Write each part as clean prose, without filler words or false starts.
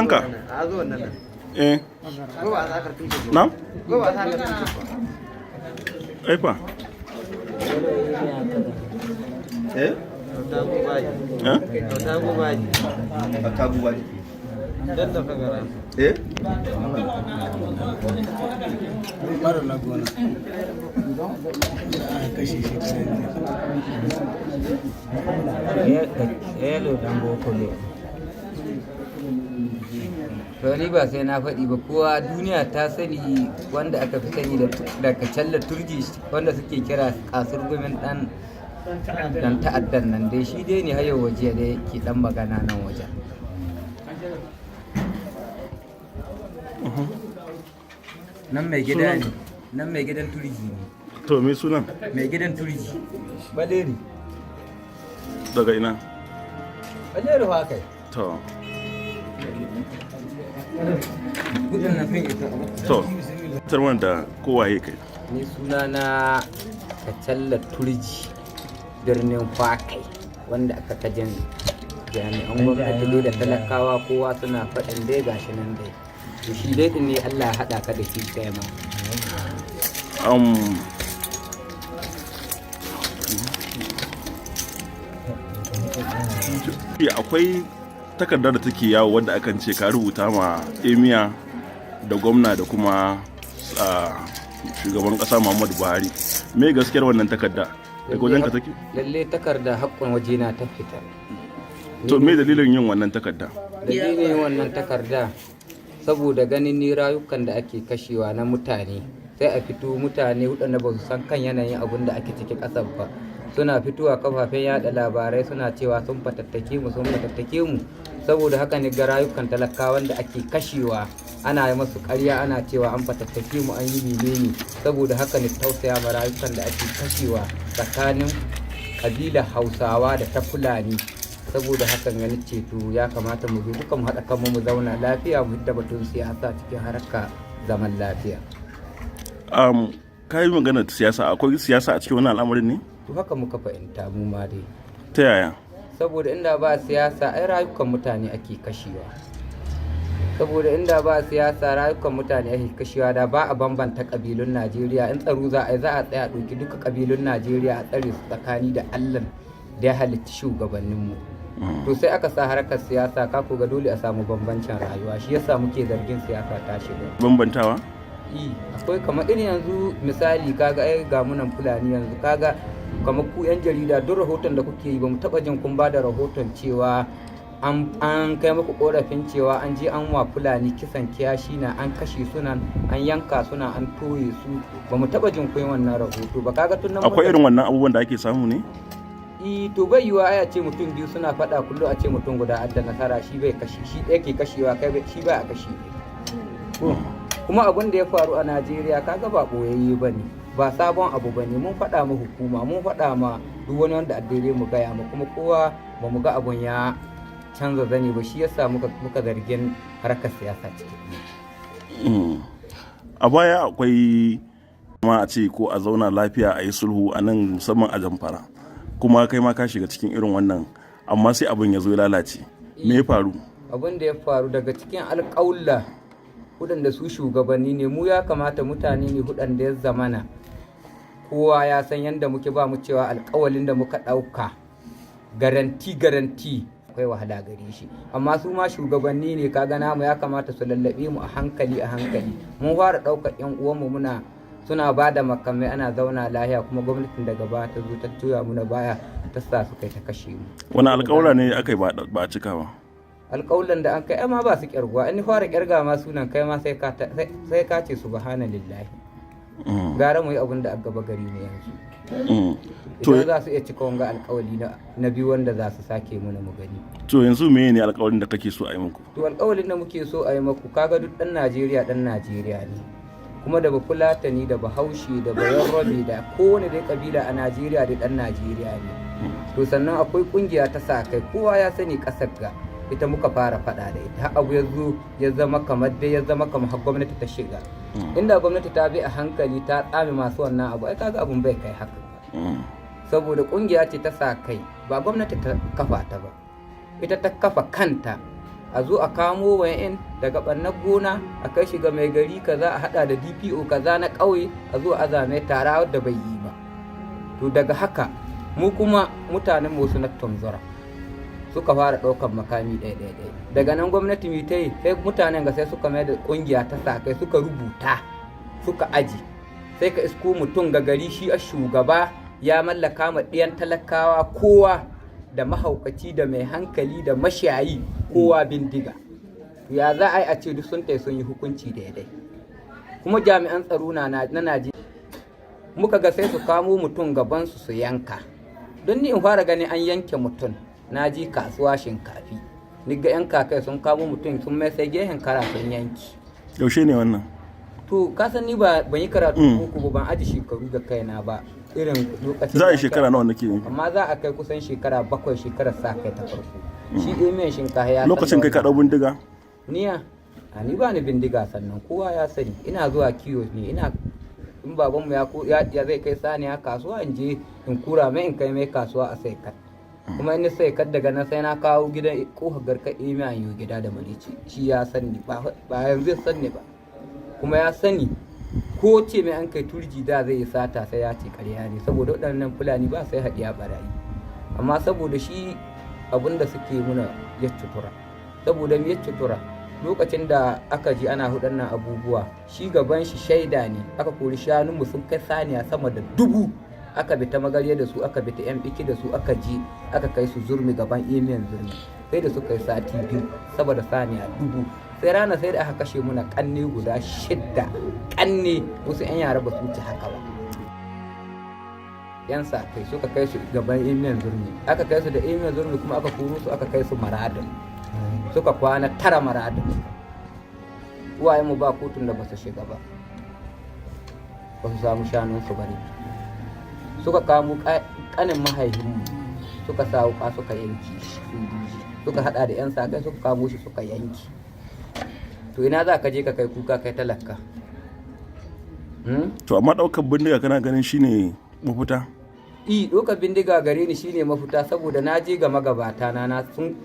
Sunanka? Eh. Na? Aifa. Eh? Eh? Eh? Mara na gona a kashe shi. Yelo dan boko ne. To, ni ba sai na faɗi ba, kowa duniya ta sani, wanda aka fi sani da Kacalla Turji, wanda suke kira Kasur Gumin dan ta'addan nan dai, shi dai ne hayo waje da ke dan magana nan wajen. Nan mai gida ne, nan mai gidan Turji ne. To, me sunan? Mai gidan Turji Baleri. Daga ina? Baleri fa kai. To. Kudin na fin ita. To. Tarwan da kowaye kai. Ni suna na Kacalla Turji, birnin Fakai, wanda aka kajin jami'an gwamnati dai da talakawa kowa suna faɗin dai gashi nan dai. To, shi dai din ne Allah ya haɗa ka da shi kai ma. Akwai takardar da take yawo wadda akan ce ka rubuta ma emir da gwamna da kuma shugaban kasa Muhammadu Buhari. Me gaskiyar wannan takarda? Daga wajen ka take? Lalle takarda haƙƙon wajena ta fita. To, me dalilin yin wannan takarda? Dalilin wannan takarda, saboda ganin ni rayukan da ake kashewa na mutane, sai a fito mutane waɗanda ba su san kan yanayin abun da ake ciki ƙasar ba, suna fitowa kafafen yada labarai suna cewa sun fatattake mu, sun fatattake mu. Saboda haka ne ga rayukan talakawan da ake kashewa, ana yi masu ƙarya, ana cewa an fatattake mu, an yi menene. Saboda haka ne tausaya ma rayukan da ake kashewa tsakanin ƙabilar Hausawa da ta Fulani. Saboda hakan gani ceto ya kamata mu zo duka mu haɗa kanmu, mu zauna lafiya, mu hidda batun siyasa cikin harka zaman lafiya. Ka yi magana siyasa, akwai siyasa a cikin wannan al'amarin ne? To, haka muka fahimta mu ma dai. Ta yaya? Saboda inda ba siyasa, ai rayukan mutane ake kashewa. Saboda inda ba siyasa rayukan mutane ake kashewa, da ba a bambanta kabilun Najeriya. In tsaro za a yi, za a tsaya ɗauki duka kabilun Najeriya a tsare su tsakani da Allah da ya halitta shugabanninmu. To, sai aka sa harkar siyasa, ka ga dole a samu bambancin rayuwa. Shi yasa muke zargin siyasa ta shiga. Bambantawa? I, akwai. Kamar irin yanzu misali, kaga ai ga munan Fulani yanzu, kaga kamar ku yan jarida, duk rahoton da kuke yi, ba mu taba jin kun ba da rahoton cewa an kai muku korafin cewa an je an wa Fulani kisan kiyashi na, an kashe suna, an yanka suna, an toye su. Ba mu taba jin kun yi wannan rahoto ba. Kaga tun nan Akwai irin wannan abubuwan da ake samu ne? I, to bai yiwa ai a ce mutum biyu suna faɗa kullum, a ce mutum guda adda nasara, shi bai kashe, shi ɗaya ke kashewa, kai shi ba a kashe. Kuma abin da ya faru a Najeriya, kaga ba ɓoyayye ba ne, ba sabon abu ba ne. Mun faɗa ma hukuma, mun faɗa ma duk wani wanda addere mu gaya ma, kuma kowa ba mu ga abun ya canza zane ba. Shi yasa muka zargin harkar siyasa ciki. A baya akwai ma a ce ko a zauna lafiya, a yi sulhu a nan, musamman a Zamfara, kuma kai ma ka shiga cikin irin wannan, amma sai abin ya zo ya lalace. Me ya faru? Abin da ya faru, daga cikin alƙawulla waɗanda su shugabanni ne, mu ya kamata mutane ne waɗanda ya zamana kowa ya san yadda muke, ba mu cewa alƙawalin da muka ɗauka garanti garanti akwai wahala gare shi. Amma su ma shugabanni ne, kaga namu ya kamata su lallabe mu a hankali a hankali. Mun fara ɗaukar yan uwanmu, muna suna ba da makamai, ana zauna lahiya, kuma gwamnatin daga baya ta zo ta juya muna baya, ta sa su kai ta kashe mu. Wani alƙawura ne aka yi ba a cika ba? Alƙawulan da an kai ma ba su kyarguwa. In fara kyarga ma sunan, kai ma sai ka ce subhanallahi. Gara mu yi abin da a gaba gari mu yanzu. Idan za su iya cika wanga alƙawali na biyu wanda za su sake muna, mu gani. To, yanzu meye ne alƙawarin da kake so a yi muku? To, alƙawalin da muke so a yi maku, kaga duk ɗan Najeriya ɗan Najeriya ne, kuma da Bafulatani da Bahaushe da Bayarrabe da kowane dai kabila a Najeriya dai ɗan Najeriya ne. To, sannan akwai kungiya ta sa kai, kowa ya sani ƙasar ga ita muka fara faɗa da ita, har abu ya zo ya zama kamar dai ya zama kamar har gwamnati ta shiga. Inda gwamnati ta bi a hankali ta tsame masu wannan abu, ai kaga abun bai kai haka ba. Saboda kungiya ce ta sa kai, ba gwamnati ta kafa ta ba, ita ta kafa kanta. A zo a kamo wayan daga ɓannar gona, a kai shi ga mai gari kaza, a hada da DPO kaza na ƙauye, a zo a azame tara wadda bai yi ba. To daga haka mu kuma mutanen mu na tunzura, suka fara ɗaukar makami ɗaya ɗaya ɗaya. Daga nan gwamnati mai ta yi? Sai mutanen ga sai suka mai da ƙungiya ta sa kai, suka rubuta, suka aji. Sai ka isko mutum ga gari, shi a shugaba, ya mallaka ma ɗiyan talakawa, kowa da mahaukaci da mai hankali da mashayi, kowa bindiga. Ya za a yi a ce duk sun tai sun yi hukunci daidai? Kuma jami'an tsaro na Najeriya, muka ga sai su kamo mutum gabansu su yanka. Don ni in fara ganin an yanke mutum, na ji kasuwa Shinkafi, ni ga yan kakai sun kamo mutum, sun mai sai gehen kara sun yanki. Yaushe ne wannan? To ka san ni ba ban yi karatu boko ba, ban aji shekaru ga kaina ba, irin lokacin Za a da yi shekara nawa nake yi? Amma za a kai kusan shekara 7, shekarar sa kai ta farko. Shi emiyan Shinkafi ya san Lokacin da kai ka wannan. ɗau bindiga? Niya a ni ba ni bindiga. Sannan kowa ya sani ina zuwa kiwo ne, ina in babanmu ya ya zai kai saniya kasuwa, in je in kura mai, in kai mai kasuwa a sai kat. Kuma in sai kat, daga nan sai na kawo gidan kofar garka emiyan yi gida da marici. Shi ya sani, ba yanzu ya sani ba, kuma ya sani ko ce mai an kai turji da zai yi sata, sai ya ce karya ne, saboda waɗannan Fulani ba sai haɗiya barayi. Amma saboda shi abin da suke muna ya cutura. Saboda ya cutura, lokacin da aka ji ana hudannan abubuwa, shi gaban shi shaida ne, aka kori shanunmu sun kai saniya sama da 1000, aka bi ta Magarya da su, aka bi ta yan biki da su, aka ji aka kai su Zurmi, gaban emiyan Zurmi. Sai da suka yi sati 2 saboda saniya 1000. Sai rana sai da aka kashe muna kanne guda shidda, kanne wasu yan yara ba su wuce haka ba. Yan sa kai suka kai su gaban emiyan Zurmi, aka kai su da emiyan Zurmi, kuma aka koro su, aka kai su Maradin, suka kwana 9 Maradin. Uwayenmu ba kotun da ba su shiga ba, ba su samu shanunsu ba ne. Suka kamo kanin mahaifinmu, suka sa wuka suka yanki shi, suka hada da yan sa kai suka kamo shi suka yanki. To ina za ka je ka kai kuka, kai talaka? To amma ɗaukar bindiga kana ganin shine mafita? I ɗaukar bindiga gare ni shine mafita, saboda na je ga magabata na sun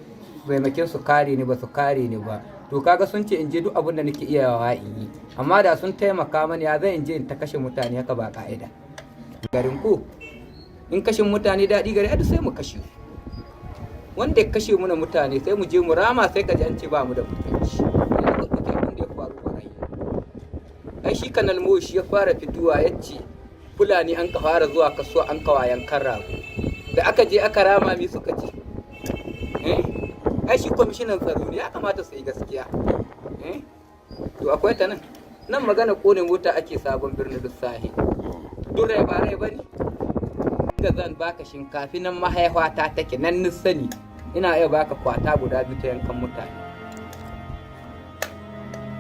taimakin su kare ni, ba su kare ni ba. To kaga sun ce in je duk abin da nake iyawa in yi, amma da sun taimaka mani, ya zan in je in ta kashe mutane haka ba ka'ida garin ku? In kashin mutane daɗi gari, ai sai mu kashe wanda ya kashe muna mutane, sai mu je mu rama, sai ka ji an ce ba mu da mutunci. Yanzu ka ɗauki abin da ya faru Kwarai, ai shi Kanal Mo shi ya fara fitowa ya ce Fulani an ka fara zuwa kasuwa an kawa yankan rago. Da aka je aka rama, mi suka ce? Ai shi kwamishinan tsaro ne, ya kamata su yi gaskiya. To akwai ta nan nan magana kone mota ake Sabon Birni duk sahi, duk rai ba rai bane. Ga zan baka Shinkafi, nan mahaifata take, nan ni sani, ina iya baka kwata guda biyu ta yankan mutane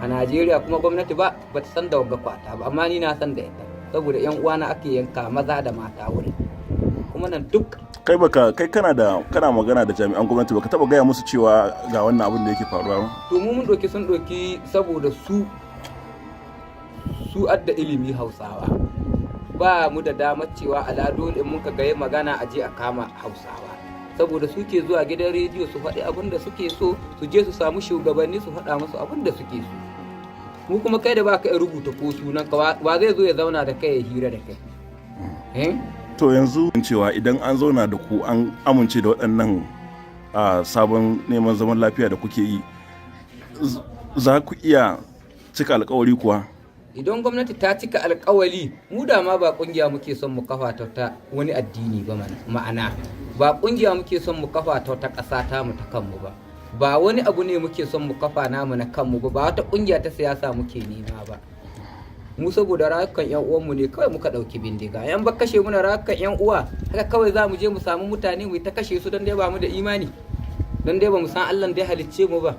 a Najeriya. Kuma gwamnati ba ta san da wagga kwata ba, amma ni na san da ita, saboda yan uwana ake yanka maza da mata wurin, kuma nan duk. Kai baka kai kana da kana magana da jami'an gwamnati, baka taba gaya musu cewa ga wannan abin da yake faruwa ba? To mu mun ɗauki, sun ɗauki saboda su adda ilimi. Hausawa ba mu da damar cewa ala dole in muka ga magana a je a kama Hausawa, saboda suke zuwa gidan rediyo su faɗi abin da suke so, su je su samu shugabanni su faɗa musu abin da suke so. Mu kuma, kai da baka iya rubuta ko sunan ka, wa zai zo ya zauna da kai ya hira da kai, eh? To yanzu cewa idan an zauna da ku, an amince da waɗannan sabon neman zaman lafiya da kuke yi, za ku iya cika alkawari kuwa? Idan gwamnati ta cika alkawali, mu da ma ba kungiya muke son mu kafa ta wani addini ba mana. Ma'ana ba kungiya muke son mu kafa ta wata ƙasa ta mu ta kanmu ba, ba wani abu ne muke son mu kafa namu na kanmu ba, ba wata kungiya ta siyasa muke nema ba. Mu saboda rayukan yan uwanmu ne kawai muka ɗauki bindiga. Yan ba kashe muna rayukan yan uwa, haka kawai za mu je mu samu mutane mu ta kashe su don dai ba mu da imani, don dai ba mu san Allah da ya halicce mu ba?